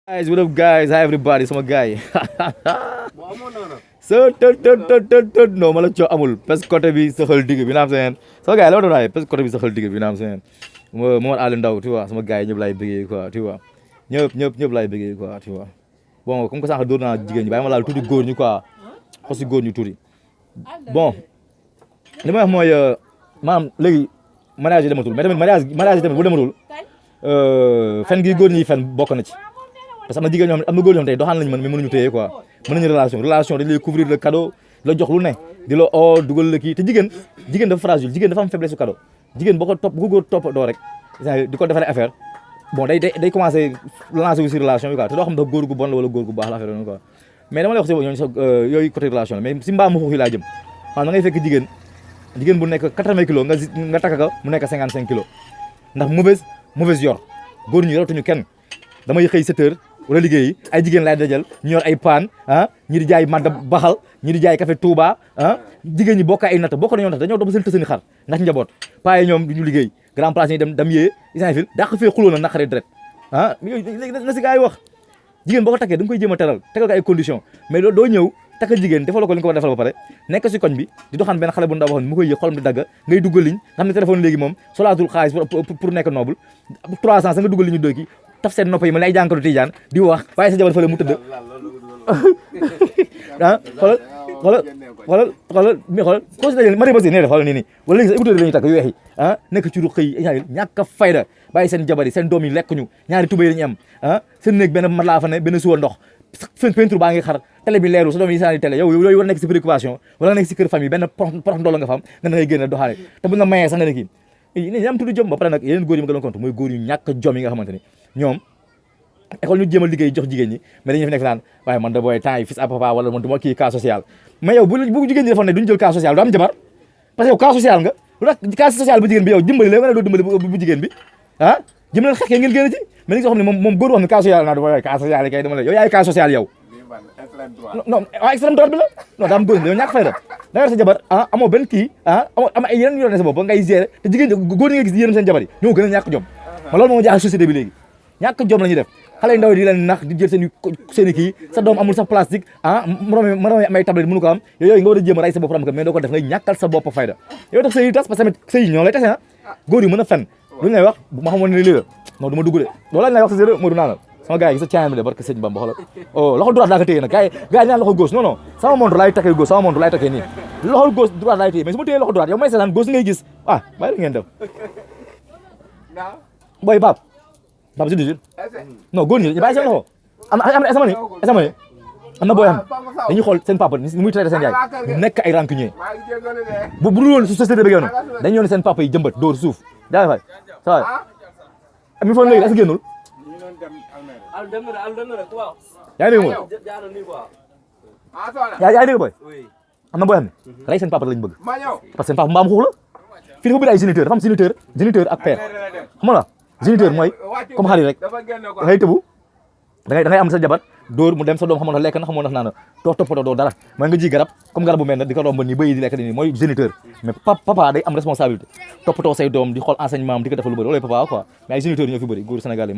Guys, what up guys? Hi everybody, sama guy. So tot no mala cho amul parce que côté bi sa xol digg bi na am sen. Sama gars la doon ay parce que côté bi sa xol digg bi na am sen. Mo Aliou Ndaw tu vois sama gars ñëpp lay bëggee quoi tu vois. ñëpp lay bëggee quoi tu vois. Bon comme que sax door na jigéen ñi bàyyi ma laal tuuti góor ñi quoi. Xosi góor ñu tuuti. Bon li may wax mooy maanaam léegi mariage dematul mais tamit mariage tamit bu dematul fen gi góor ñi fen bokk na ci. Parce que am na jigéen ñoo xam ne am na góor ñoo xam tey doxaan lañu mën mais mënuñu téye quoi mën nañu relation dañ lay couvrir le cadeau di la jox lu ne di la oo dugal la kii te jigéen dafa fragile jigéen dafa am faiblesse su cadeau jigéen boo ko topp bu ko góor topp doo rek di ko defaree affaire bon day commencé lancer wu si relation bi quoi te doo xam ndax góor gu bon la wala góor gu baax la affaire noonu quoi mais dama lay wax si ñooñu sax yooyu côté relation la mais si mbaamu xuux yi laa jëm maanaam da ngay fekk jigéen bu nekk 80 kilos nga takk ka mu nekk 55 kilos ndax mauvaise yor góor ñi yoratuñu kenn damay xëy 7 heures wala liggéey ay jigéen laay dajal ñu yor ay paan ñi di jaay madda baxal ñi di jaay café Touba jigéen ñi bokk ay natt bokk nañoo natt dañoo doon seen tësani xar ndax njaboot paa yi ñoom du ñu liggéey grand place yi dem yee isanfil dàq fee xuloo na naqaree deret léegi na si gars yi wax jigéen boo ko takkee da nga koy jéem a tegal ko ay condition mais doo ñëw takka jigéen defal ko li nga ko war defal ba pare nekk si koñ bi di doxaan benn xale bu ndaw boo xam ne mu koy yëg xolam di dagg ngay duggal liñ nga xam ne téléphone léegi moom solaatul xaalis pour nekk noble 300 sa nga duggal li ñu doy ki taf seen nopp yi ma lay jànkatu tijaan di wax waaye sa jabar fële mu tëdd xoolal ko si dajal mari ba si nee def xoolal nii wala léegi sa écouteur la ñuy takk yu weex yi nekk ci ruq yi ñàkk a fayda bàyyi seen jabar yi seen doom yi lekk ñu ñaari tubéy lañu am seen néeg benn mat laa fa ne benn suwa ndox seen peinture baa ngi xar télé bi leeru sa doom yi saani télé yow yooyu war nekk si préoccupation wala nga nekk si kër famille benn porox ndool nga fa am nga da ngay génn doxaale te bu nga mayee sax nga ne kii ni am tudd jom ba pare nag yeneen góor yi ma gën a compte mooy góor yu ñàkk jom yi nga xamante ni ñoom école ñu jéem a liggéey jox jigéen ñi mais dañuy fi nekk naan waaye man da booy temps yi fils à papa wala man du ma kii cas social mais yow bu jigéen ñi defoon ne duñu jël cas social du am jabar parce que yow cas social nga lu tax cas social bu jigéen bi yow dimbali la nga ne doo dimbali bu jigéen bi jëm leen xekkee ngeen génn ci mais li nga xam ne moom góor wax ne cas social naa du ma cas social kay dama la yow yaay cas social yow non extrême droite bi la non daa am góor yow ñàkk fay da nga yor sa jabar amoo benn kii am ay yeneen yor ne sa bopp ngay gérer te jigéen góor ñi nga gis yéen seen jabar yi ñoo gën a ñàkk jom ma loolu moo jaaxal société bi léegi ñàkk jom la ñuy def xale yu ndaw yi di leen nax di jël seen i kii sa doom amul sax plastique moroom am ay tablette mënu ko am yooyu nga war a jéem a rey sa bopp am ko mais doo ko def ngay ñàkkal sa bopp fayda yow tax sëy tas parce que tamit sëy ñoo lay tase góor yu mën a fen lu ñu lay wax bu ma xamoon ne lii la non du ma dugg de loolu lañ lay wax si séeréer moo du naa la sama gars yi sa caan bi de barke sëñ Bamba xoolal loxo droite laa ko téye nag gars yi ñaan loxo gauche non sama montre laay takkee gauche sama montre laay takkee nii loxo gauche droite laay téye mais su ma téyee loxo droite yow may seetaan gauche ngay gis bàyyi la ngeen def booy Pape si digit non góor ñi bàyyi seen loxo am na booy xam dañuy xool seen papa ni muy traité seen yaay nekk ay rancunier bu dul woon su société bi yoonu dañu yoon seen papa yi jëmbat dóor suuf daa fay sa waay mi foon léegi est-ce que génnul yaa ngi dégg mooy yaa ngi dégg booy am na booy xam ne rey seen papa lañu bëgg parce que seen papa mbaam xuux la fii dafa bëri ay géniteur dafa am géniteur ak père xam nga géniteur mooy comme xar yi rek da ngay tëbu da ngay am sa jabar dóor mu dem sa doom xamoon na lekk na xamoon na naan toppatoo doo dara mooy nga ji garab comme garab bu mel ne di ko romb nii bëy di lekk nii mooy géniteur mais papa day am responsabilité toppatoo say doom di xool enseignement am di ko defal lu bëri loolu papa quoi mais ay géniteur ñoo fi bëri góor Sénégal yi